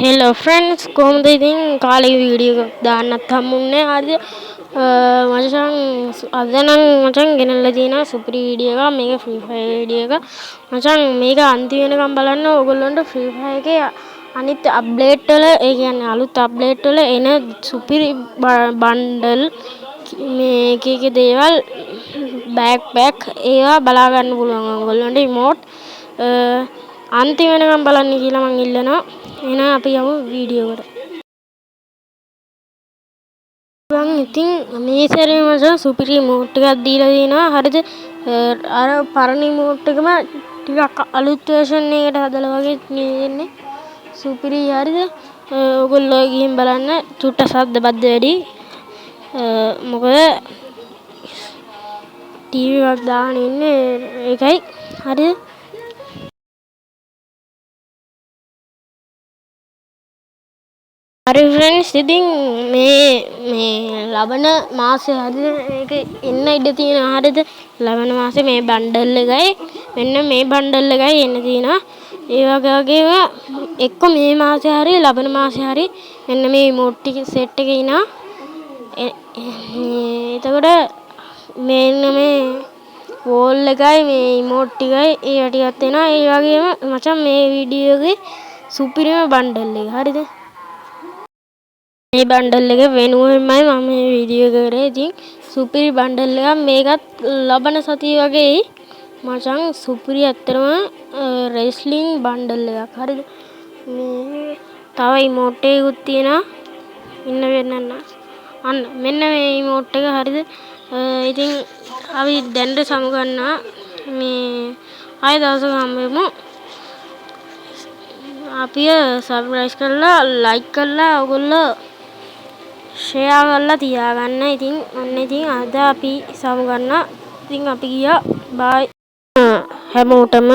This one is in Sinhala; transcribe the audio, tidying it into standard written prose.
හෙලෝ ෆ්‍රෙන්ඩ්ස්, කොහොමද? ඉතින් කාලෙක වීඩියෝ එකක් දාන්නත් හම්බුන්නේ නැහැ, හරිද මචං? අද නම් මචං ගෙනල්ලා තියෙනවා සුපිරි වීඩියෝ එකක්. මේක ෆ්‍රී ෆයර් වීඩියෝ එක මචං. මේක අන්තිම වෙනකම් බලන්න. ඕගොල්ලන්ට ෆ්‍රී ෆයර් එකේ අනිත් අප්ඩේට් වල, ඒ කියන්නේ අලුත් අප්ඩේට් වල එන සුපිරි බන්ඩල්, මේ එක එක දේවල්, බෑක් පැක් ඒවා බලා ගන්න පුළුවන් ඕගොල්ලන්ට. ඉමෝට් අන්තිම වෙනකම් බලන්න කියලා මං ඉල්ලනවා. එහෙනම් අපි යමු වීඩියෝ එකට. බං, ඉතින් මේ සැරේ මචං සුපිරි ඉමෝට් එකක් දීලා තියෙනවා, හරිද? අර පරණ ඉමෝට් එකම ටිකක් අලුත් වර්ෂන් එකකට හදලා වගේ තියෙන්නේ. සුපිරි, හරිද? ඔයගොල්ලෝ ගිහින් බලන්න. චුට්ට සද්ද බද්ද වැඩි, මොකද ටීවී එකක් දාගෙන ඉන්නේ, ඒකයි, හරිද? හරි ෆ්‍රෙන්ඩ්ස්, ඉතින් මේ මේ ලබන මාසේ, හරිද, මේක එන්න ඉඩ තියෙනවා, හරිද? ලබන මාසේ මේ බන්ඩල් එකයි මෙන්න මේ බන්ඩල් එකයි එන්න තියෙනවා. ඒ වගේම එක්ක මේ මාසේ හරි ලබන මාසේ හරි මෙන්න මේ ඉමෝට් ටික සෙට් එක එනවා. එතකොට මෙන්න මේ වෝල් එකයි මේ ඉමෝට් ටිකයි ඒවා ටිකක් එනවා. ඒ වගේම මචං මේ වීඩියෝ එකේ සුපිරිම බන්ඩල් එක, හරිද? මේ බන්ඩල් එක වෙනුවෙන්මයි මම මේ වීඩියෝ එක කරේ. ඉතින් සුපිරි බන්ඩල් එකක්. මේකත් ලබන සතිය වගේ එයි. මචං සුපිරි, ඇත්තටම රෙස්ලිං බන්ඩල් එකක්, හරිද? මේ තව ඉමෝට් එකකුත් තියෙනවා. ඉන්න වෙන්නන්න. අන්න මෙන්න මේ ඉමෝට් එක, හරිද? ඉතින් අපි දැනට සමුගන්නවා. මේ ආයෙ දවසක හම්බෙමු. අපිව සබ්ස්ක්‍රයිබ් කරලා, ලයික් කරලා, ඔයගොල්ලෝ ෂෙයා කරලා තියාගන්න. ඉතින් ඔන්න ඉතින් අද අපි සමුගන්නවා. ඉතින් අපි ගියා. බායි හැමෝටම.